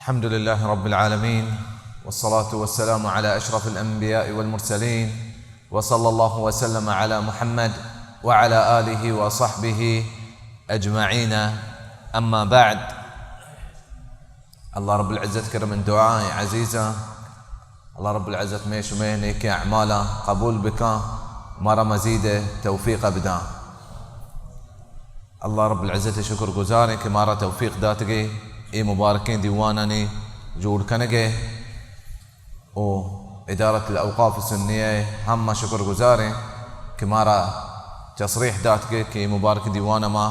الحمد لله رب العالمين، والصلاة والسلام على أشرف الأنبياء والمرسلين، وصلى الله وسلم على محمد وعلى آله وصحبه أجمعين. أما بعد، اللہ رب العزت کرا من دعا عزیزاں، اللہ رب العزت مئے شمئے نیکیں اعمالاں قبول بکاں، مارا مزید توفیق بداں۔ اللہ رب العزت شکر گزاریں کہ مارا توفیق داتگے اے مبارکیں دیوانانی جوڑ کنگے، او ادارت الاوقاف سنیہ ہم ما شکر گزاریں کہ مارا تصریح داتگے کہ اے مبارکیں دیوان ما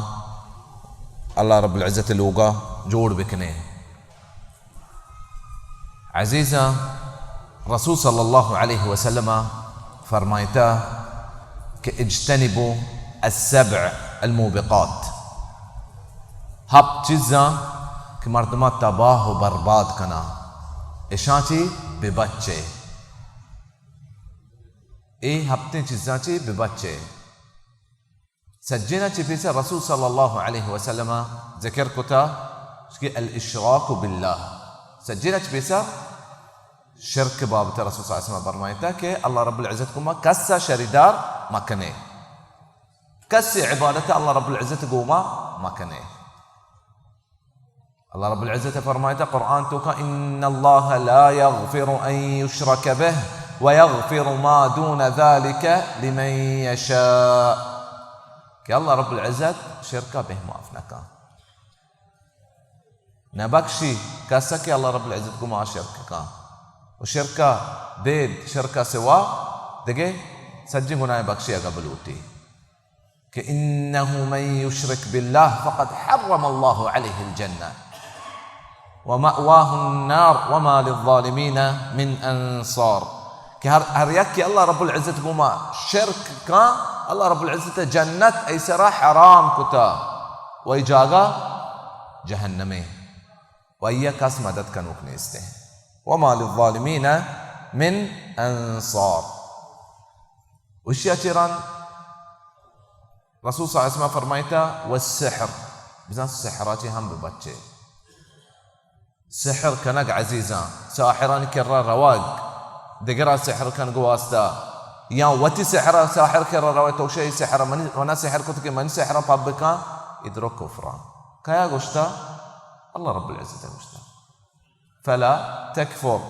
اللہ رب العزت لوگا جوڑ بکنیں۔ عزیزاں، رسول صلی اللہ علیہ وسلم فرمائتا کہ اجتنبوا السبع الموبقات، ہپت چیزاں کہ مردماں تباہ و برباد کنا، اشاں چی ببچے، اے ہپتیں چیزاں چی ببچے۔ سجینا چہ پیسر رسول صلی اللہ علیہ وسلم ذکر کتا کہ الاشراک باللہ۔ سجینا چہ پیسر شرک بابت رسول صلی اللہ علیہ وسلم فرمائتا کہ اللہ رب العزت گوما کس شریدار مکنے، کس عبادت اللہ رب العزت گوما مکنے۔ اللہ رب العزت فرمائتا قرآن توکا، ان اللہ لا یغفر ان یشرک بہ ویغفر ما دون ذلک لمن یشاء، کہ اللہ رب العزت شرکا بہ معاف نکا، نبخشی کسا کہ اللہ رب العزت گوما شرک کا، و شرکا بید، شرکا سوا دگہ سجی گناہ بخشی اگا بلوٹی۔ کہ انه من یشرک بالله فقد حرم الله علیه الجنة ومأواه النار وما للظالمین من انصار، کہ ہر، ہر یک کہ اللہ رب العزت گوما شرک کاں، اللہ رب العزت جنت ای سرا حرام کتا و ای جاگہ جہنمے و ای کس مدد کنوک نیستے۔ وما للظالمین من انصار۔ وشیا چیران رسول صلی اللہ علیہ وسلم فرمائتا، والسحر، بزاں سحرا چی ہم ببچے۔ سحر کنگ عزیزاں، ساحرانی کرا روگ، دگرا سحر کنگ واسطہ، یا وتی سحرا ساحر کرا روگ، تو شئی سحر منی، منا سحر کت کہ منی سحرا پب بکاں، ادرو کفران۔ کیا گوشتا؟ اللہ رب العزت گوشتا، فلا تکفر۔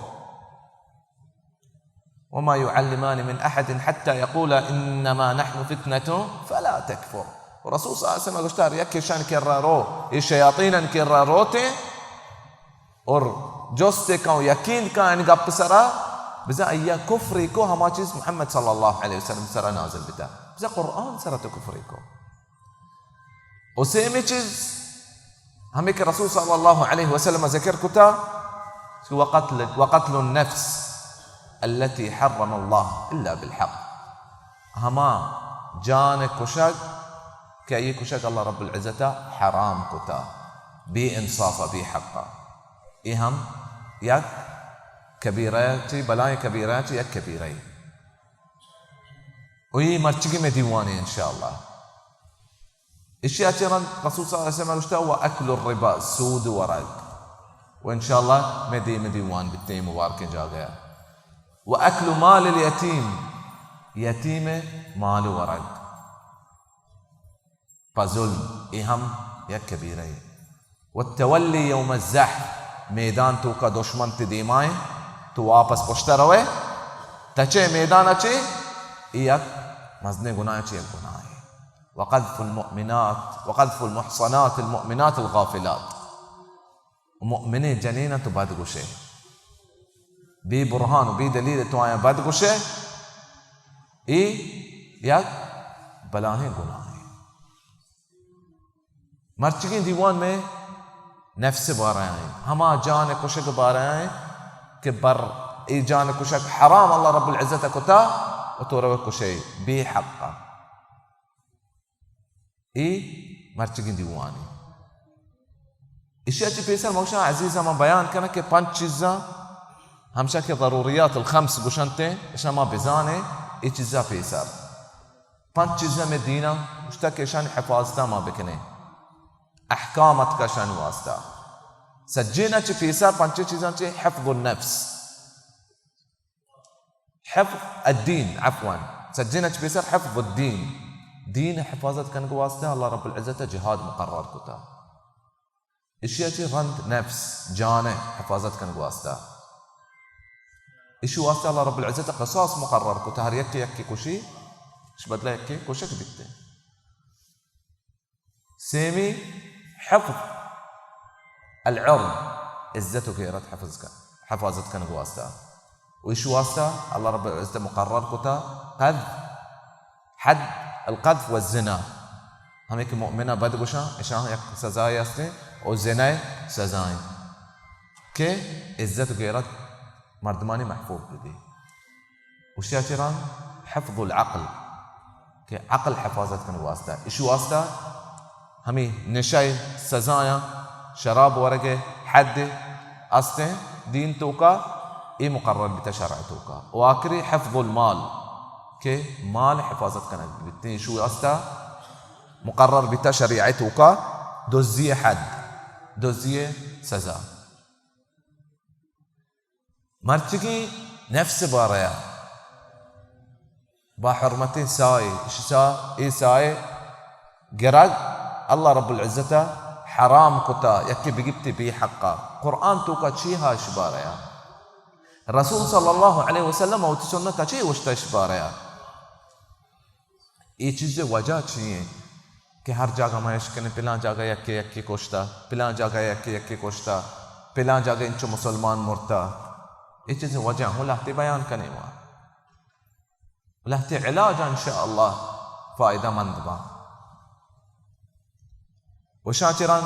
وما يعلمان من أحد حتى يقولا إنما نحن فتنة فلا تكفر۔ و رسول صلی اللہ علیہ وسلم گوشتا، ہر یک ایشان کرا رو، اے شیاطینان کرا روتے، اور جستے کن و یقین کن ان گپ سرا، بزاں ایا کفرے کو ہما چیز محمد صلی اللہ علیہ وسلم سرا نازل بتا۔ بزاں قرآن سرا تو کفرے کو۔ و سیمی چیز ہمیں کہ رسول صلی اللہ علیہ وسلم ذکر کتا کہ وقتل، وقتل النفس التي حرم الله إلا بالحق، ہما جان کشگ کہ ای کشگ اللہ رب العزت حرام کتا، بے انصاف، بے حق۔ ای ہم یک کبیرہ چی، بلائیں کبیرہ چی یک کبیرہ۔ و ای مرچگی میں دیوانے انشاءاللہ۔ اشیا چہ رند رسول صلی اللہ علیہ وسلم گوشتا، و اکل الربا، سود ورگ۔ و انشاءاللہ میں دیم دیوان بیتے مبارکیں جاگہ۔ و اکل مال الیتیم، یتیم مال ورگ پہ ظلم، ای ہم یک کبیرہ۔ و تولی یوم الزحف، میدان توکا دشمن تی دیمائیں، تو واپس پشتا روے، تچے میدان چے، ای یک مزنیں گناہ چے یک گناہ۔ وقذف المؤمنات، وقذف المحصنات المؤمنات الغافلات۔ مؤمنیں جنین تو بد گوشے، بے برہان و بے دلیل تو آیا بد گوشے، ای یک بلاہیں گناہ۔ مرچگیں دیوان میں نفس بارہ آئیں، ہما جان کشگ بارہ آئیں کہ بر ای جان کشگ حرام اللہ رب العزت کتا و تو رو کشے بے حق۔ ای مرچگیں دیوانے۔ اشیا چی پیسر موشا عزیزاں ما بیان کناں کہ پنچ چیزاں ہمشا کہ ضروریات الخمس گوشنتے، اشا ما بزانے، ای چیزا پیسر۔ پنچ چیزاں میں دینا گوشتا کہ اشانی حفاظتا ما بکنیں۔ احکام اتکا اشانی واسطہ۔ سجین چہ پیسر پنچیں چیزاں چہ حفظ النفس، حفظ الدین، عفواً، سجین چہ پیسر حفظ الدین، دین حفاظت کنگ واسطہ اللہ رب العزت جہاد مقرر کتا۔ اشیا چہ رند نفس، جان حفاظت کنگ واسطہ۔ اشی واسطہ اللہ رب العزت قصاص مقرر کتا، ہر یکے یکے کشی، اش بدلہ یکے کشک بیتے۔ سیمی، حفظ العرض، عزت و غیرت حفظ کن، حفاظت کنگ واسطہ۔ و ایش واسطہ اللہ رب العزت مقرر کتا قذف، حد القذف والزنا۔ ہمیں کہ مؤمنہ بد گوشاں، اشاں یک سزائے ہستیں، و زنا سزائیں کہ عزت و غیرت مردمانی محفوظ ببی۔ اشیا چہ رند حفظ العقل، کہ عقل حفاظت کنگ واسطہ، اشی واسطہ ہمیں نشہ سزایاں، شراب ورگ حد استیں دین توکا، اے مقرر بیتا شرع توکا۔ و آخری حفظ المال، کہ مال حفاظت کنگ بیتیں، اشی واسطہ مقرر بیتا شریعت توکا دزی حد، دزی سزا۔ مرچگیں نفس باریا با حرمتیں سائے، اشی سا، اے سائے گرگ اللہ رب العزت حرام کتا، یکے بگپتے بے حقا۔ قرآن توکا چی ہا اش باریا؟ رسول صلی اللہ علیہ وسلم وتی سنت چی وشتا اش باریا؟ اے چیز وجہ چی ایں کہ ہر جاگہ ما اشکنیں پلاں جاگہ یکے یکے کشتا، پلاں جاگہ یکے یکے کشتا، پلاں جاگہ انچو مسلمان مرتا؟ اے چیز وجہ ہوں لہتے بیان کنیں ما۔ لہتے علاج انشاءاللہ فائدہ مند باں۔ و شاچران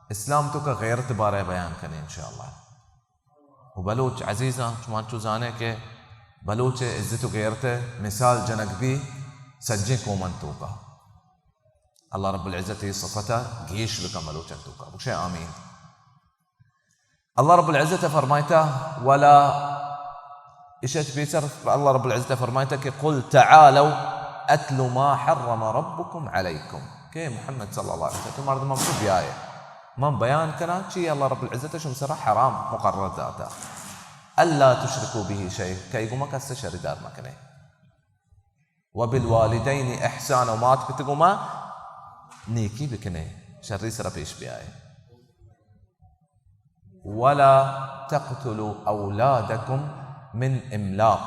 اسلام توکا غیرت بارے بیان کنیں انشاءاللہ۔ و بلوچ عزیزاں، شما انچو زانے کہ بلوچ عزت و غیرت مثال جنگ بی سجیں قومن توکا۔ اللہ رب العزت اے صفتا گیش بکن بلوچن توکا۔ بخشے آمین۔ اللہ رب العزت فرمائتا، ولا، اشت پیسر اللہ رب العزت فرمائتا کہ قل تعالوا اتل ما حرم ربكم عليكم۔ کہ محمد صلی اللہ علیہ وسلم، تو مردم ہم تو بیائے۔ من بیان کناں چی اللہ رب العزت شم سرا حرام مقرر داتا۔ الا تشركوا به شيئا، کئی گما کس شریدار مکنے۔ وبالوالدين احسانا، و مات پت گما نیکی بکنے، شری سرا پیش بیائے۔ ولا تقتلوا اولادكم من املاق،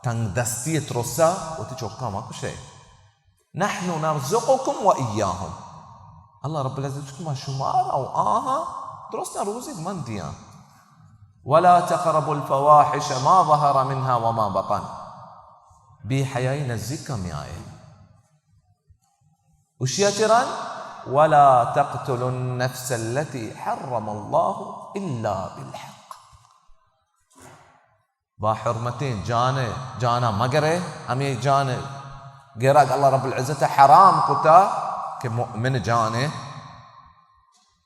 تنگ دستی ترسا وتی چکا ما کشے۔ نحن نرزقكم وإياهم۔ اللہ رب العزت کہ ما شمار او آہاں درستاں روزی من دیاں۔ ولا تقربوا الفواحش ما ظهر منها وما بطن۔ بے حیائی نزدیک کم آئے۔ اشیا چران، ولا تقتلوا النفس التي حرم الله إلا بالحق۔ با حرمتیں جان، جانا مگرے، ہمیں جان گرگ اللہ رب العزت حرام کتا کہ مؤمن جانے۔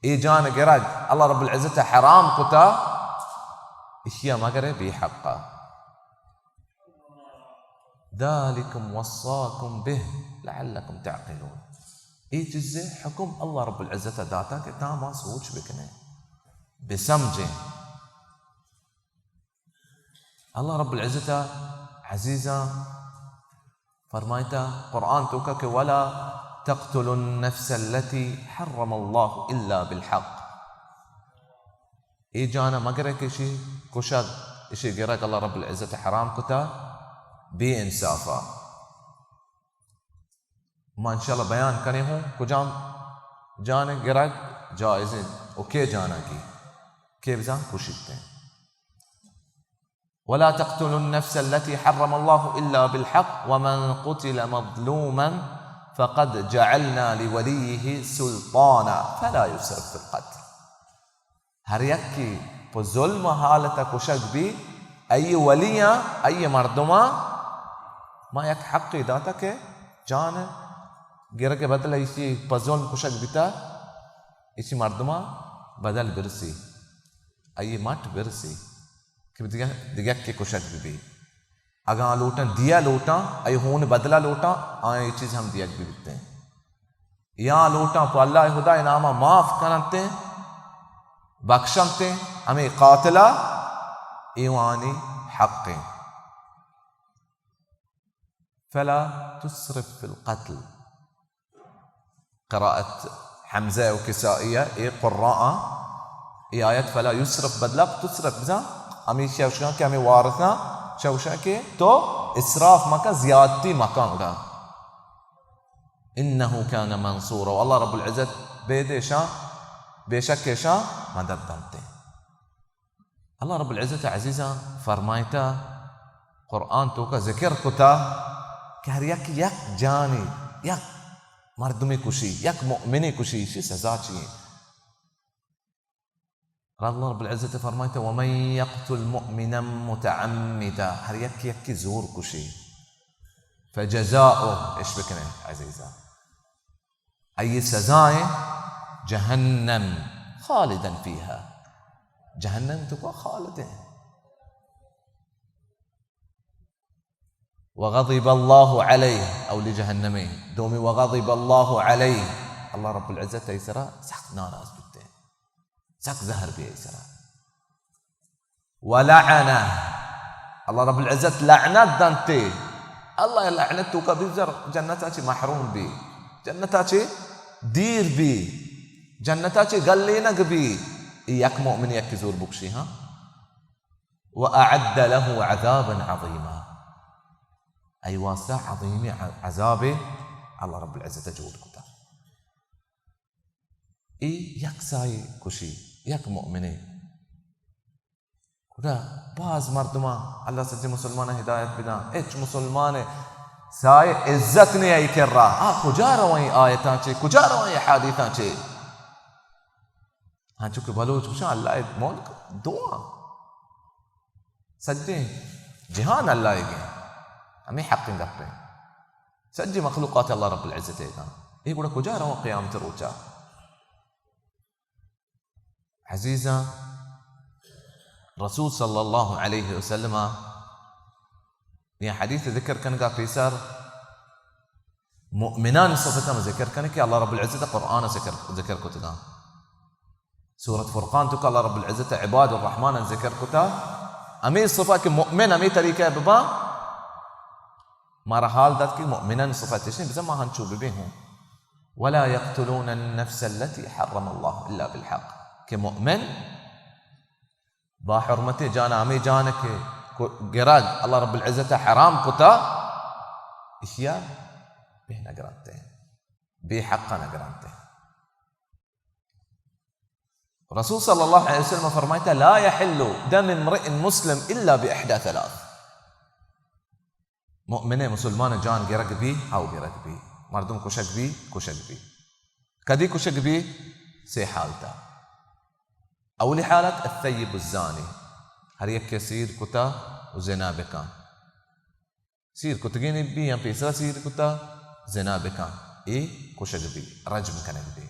اے جان گرگ اللہ رب العزت حرام کتا، اشیا مگرے بے حقا۔ ذلكم وصاكم به لعلكم تعقلون۔ اے چیزے حکم اللہ رب العزت داتا کہ تا ما سوچ بکنے، بسمجھیں۔ اللہ رب العزت عزیزاں فرمائتا قرآن توکا کہ ولا تقتلوا النفس التي حرم الله إلا بالحق۔ اے جانا مگرے کہ اشی کشگ، اشی گرگ اللہ رب العزت حرام کتا بے انصافا۔ ما انشاءاللہ بیان کنیں ہوں کجام جان گرگ جائز انت و کے جانا کی، کے بزاں کشیت انت۔ ولا تقتلوا النفس التي حرم الله إلا بالحق ومن قتل مظلوما فقد جعلنا لوليه سلطانا فلا يسرف في القتل۔ ہر یکے پہ ظلم حالت کشگ بی، ای ولیاں، ای مردماں ما یک حقے داتا کہ جان گرگ بدل ایشی پہ ظلم کشگ بیتا، ایشی مردماں بدل برسی، ای مٹ برسی کہ دگہ، دگہ کے کشگ بی بی۔ اگاں لوٹاں دیا لوٹاں، ای ہون بدلا لوٹاں، آئیں اے چیز ہم دیگ بی بیتیں۔ یا لوٹاں پہ اللہ خدا ناما معاف کننت، بخشنت، ہمے قاتل ءَ ایوانی حق ایں۔ فلا تسرف في القتل۔ قرائت حمزہ و کسائی ءَ، اے قراء ءَ، اے آیت فلا یسرف بدلا تسرف بزاں، ہمیشی ءَ گوشاں کہ ہمے وارثاں چہ گوشاں کہ تو اسراف مکن، زیادتی مکن گڑا۔ انه کان منصورا، و اللہ رب العزت بید ایشاں، بے شک ایشاں مدد دنت۔ اللہ رب العزت عزیزاں فرمائتا، قرآن توکا ذکر کتا کہ ہر یک، یک جانے، یک مردمے کشی، یک مؤمنے کشی، ایشی سزا چی ایں؟ اللہ رب العزت فرمائتا، ومن يقتل مؤمنا متعمدا، ہر یک یکی زور کشی، فجزاؤه، اش بکنے عزیزاں، آئی سزا ایں جہنم، خالدا فيها، جہنم توکا خالد ایں۔ وغضب الله عليه، اولی جہنم ایں، دومی وغضب الله عليه، اللہ رب العزت آئی سرا سخت ناراض بیتے، سخت زہر بی آئی سرا۔ ولعنه، اللہ رب العزت لعنت دنتے۔ اللہ لعنت توکا بی، بزر جنتا چی محروم بی، جنتا چی دیر بی، جنتا چی گلینگ بی۔ اے یک مؤمن یکی زور بکشی، ہاں۔ واعد له عذابا عظيما، آئی واسطہ عظیمیں عذابے اللہ رب العزت جوڑ کتا۔ اے یک ساہے کشی، یک مؤمنے۔ گڑا باز مردماں، اللہ سجیں مسلماناں ہدایت بداں، ہچ مسلمانے ساہے عزت نے آئی کرا۔ آ کجا رویں آیتاں چے، کجا رویں حدیثاں چے؟ ہاں، چونکہ بلوچ گوشاں اللہ ملک دعا، سجیں جہان اللہ گیں، ہمیں حقیں گپیں۔ سجی مخلوقات اللہ رب العزت ء داں۔ اے گڑا کجا رواں قیامت روچا؟ عزیزاں، رسول صلی اللہ علیہ وسلم یہ حدیث ذکر کنگا پیسر مؤمنان صفت ہم ذکر کنے کہ اللہ رب العزت قرآن ذکر، ذکر کتگاں۔ سورت فرقان تو کہ اللہ رب العزت عباد الرحمن ذکر کتا، ہمیں صفت کہ مؤمن ہمیں طریقہ ببا، مارا حال دات کہ مؤمنان صفت چشیں، بزن ما ہنچو ببیں ہوں۔ ولا يقتلون النفس التي حرم الله الا بالحق، کہ مؤمن با حرمت جان، ہمیں جان کہ کو-، گرگ اللہ رب العزت حرام کتا، اشیا بے نگرانتے، بے حق نگرانتے۔ رسول صلی اللہ علیہ وسلم فرمائتا، لا يحل دم امرئ مسلم الا باحدى ثلاث۔ مؤمن مسلمان جان گرگ بی، ہاو گرگ بی، مردم کشگ بی، کشگ بی۔ کدی کشگ بی؟ سے حالتا۔ اولی حالت الثیب الزانی، ہر یک سیر کتا و زنا بکن۔ سیر کتگین بی یا پیسرا سیر کتا، زنا بکن، اے کشگ بی، رجم کنگ بی۔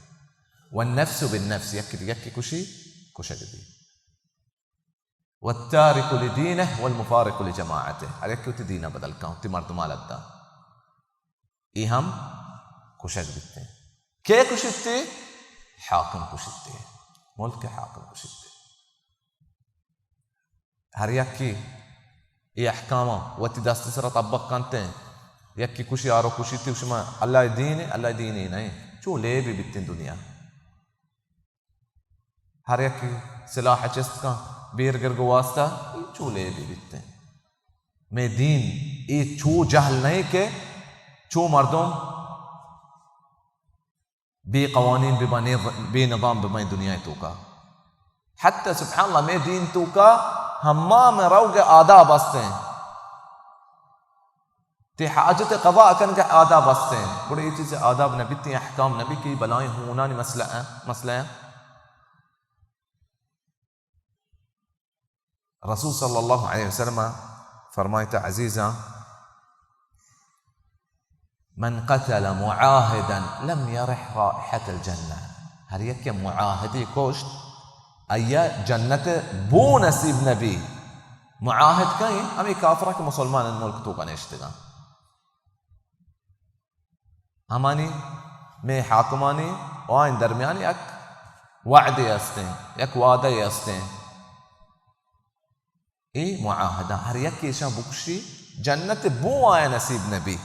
والنفس بالنفس، یک یکی کشی، کشگ بی۔ والتارك لدينه والمفارق لجماعته، ہر یکی وتی دینا بدل کن، وتی مردما لدا، اے ہم کشگ بیتے۔ کے کشتے؟ حاکم کشتے، ملک حاکم کشتے۔ ہر یکی اے احکاماں وتی دست سرا طبق کنتے، یکی کشی آرو کشیتے، شما اللہ دین ہے، اللہ دین ہے نہیں، چو لے بھی بیتیں دنیا۔ ہر یکی سلاح چست کن، بیر گرگ واسطہ، اے چو لے بھی بیتیں۔ میں دین اے چو جہل نہیں کہ چو مردم بے قوانین بباں، بے نظام بباں دنیا توکا۔ حتی سبحان اللہ، میں دین توکا حمام روگ آداب ہستیں۔ تے حاجت قضا کنگ آداب ہستیں۔ گڑا یہ چیز آداب نبی، تے احکام نبی کہ بلائیں ہونانی مسئلہ ہے، مسئلہ ہے۔ رسول صلی اللہ علیہ وسلم فرمائتا، عزیزاں، من قتل معاهدا لم يرح رائحة الجنة، ہر یک معاہدی کشت، آیا جنت بو نصیب نبی۔ معاہد کہیں؟ ہمیں کافرہ کہ مسلمان ملک توکا نشتگاں۔ ہمانی میں حاکمانی و آئین درمیان یک وعدے استیں، یک وعدہ ئے استیں۔ اے معاہدہ ہر یک ایشاں بکشی، جنت بو آیا نصیب نبی۔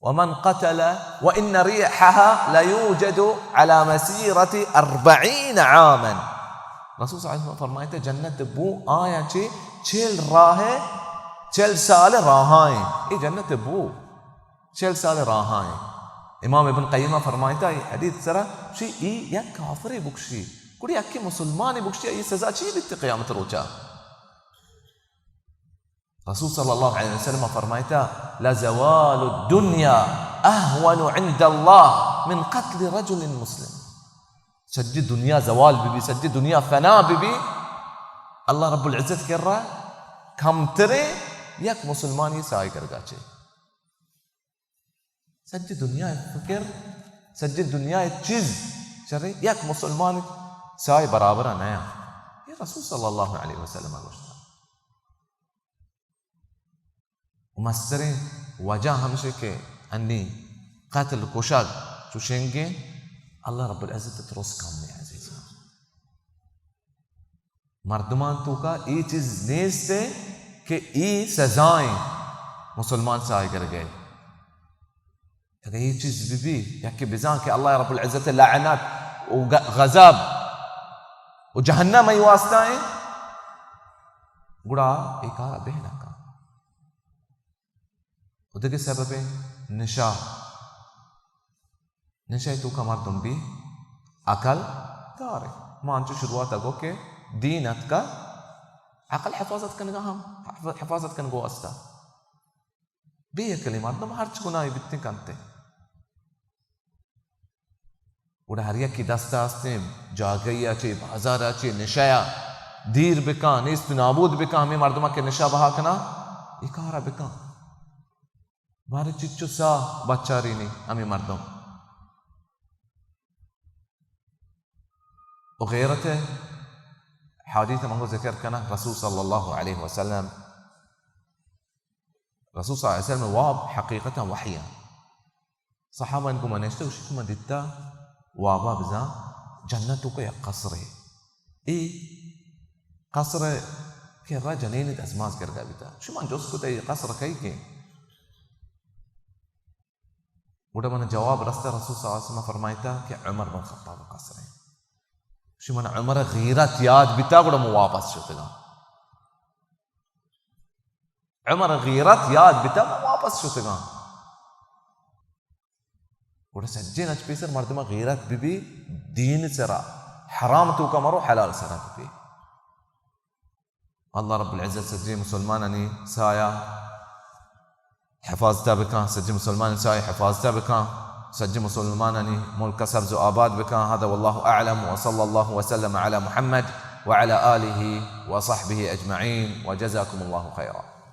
ومن قتل وإن ريحها ليوجد على مسيرة أربعين عاما۔ رسول صلی اللہ علیہ وسلم فرمائتا، جنت بو آیا چے چل راہ، چل سال راہائیں۔ اے جنت بو چل سال راہائیں۔ امام ابن قیمہ فرمائتا، اے حدیث سرا، شی ای یک کافرے بکشی، گڑی یکے مسلمانے بکشی، ای سزا چی بیت قیامت روچا؟ رسول صلی اللہ علیہ وسلم فرمائتا، لزوال الدنيا أهون عند الله من قتل رجل مسلم۔ سجی دنیا زوال بی بی، سجی دنیا فنا بی بی، اللہ رب العزت کرا کمترے یک مسلمانی سائے کرگا چے۔ سجی دنیا فکر، سجی دنیا چیز چرے یک مسلمان سائے برابر نیا۔ یہ رسول صلی اللہ علیہ وسلم گوشتا۔ و مستریں وجہ ہمشے کہ انی قتل کشگ چو شنگیں، اللہ رب العزت ترس کم نہیں عزیزاں۔ مردمان توکا ای چیز نیست کہ ای سزائیں مسلمان سائے گرگے۔ اگر ای چیز بی بی، یکی بزان کہ اللہ رب العزت لعنت و غ-، غضب و جہنم ای واسطہ ہیں، گڑا ای کارا بہ نہ کن۔ و دگہ سبب نشہ، نشہ توکا مردم بی عقل دارے۔ ما انچو شروعات گو کہ دین اتکا عقل حفاظت کنگا ہم، حف-، حفاظت کنگو استا۔ بے عقلی مردم ہرچ گناہی بیتیں کنتے۔ گڑا ہر یکی دست ء ہستیں جاگہی ء چے، بازار ء چے، نشہ ء دیر بکاں، نیست نابود بکاں، ہمیں مردم ء کہ نشہ بہا کناں، اے کار ء بکاں۔ بارے چچو ساہ بچارینی ہمیں مردم۔ و غیرت حدیث منگو ذکر کناں، رسول صلی اللہ علیہ وسلم، رسول صلی اللہ علیہ وسلم واب حقیقتا وحی ء۔ صحابہ ان کو منشتے، اسی کو من دیتا وابا بزاں جنت کو یک قصرے۔ اے قصر کہ را جنین دزماز گرگا بیتا۔ شما جست کو تے قصر کئی کے؟ گڑا من جواب رستا، رسول صلی اللہ علیہ وسلم فرمائتا کہ عمر بن خطاب قصر ہے۔ شی من عمر غیرت یاد بیتا، گڑا من واپس شتگاں۔ عمر غیرت یاد بیتا، من واپس شتگاں۔ گڑا سجے نچ پیسر مردم غیرت بی بی دین سرا، حرام توکا مرو، حلال سرا بی بی۔ اللہ رب العزت سجیں مسلمانانی سایہ حفاظتہ بکاں، سجیں مسلمانانی سایہ حفاظتہ بکاں، سجیں مسلمانانی ملک سبز و آباد بکاں۔ هذا والله أعلم، وصلى الله وسلم على محمد وعلى آله وصحبه أجمعين، وجزاكم الله خيرا۔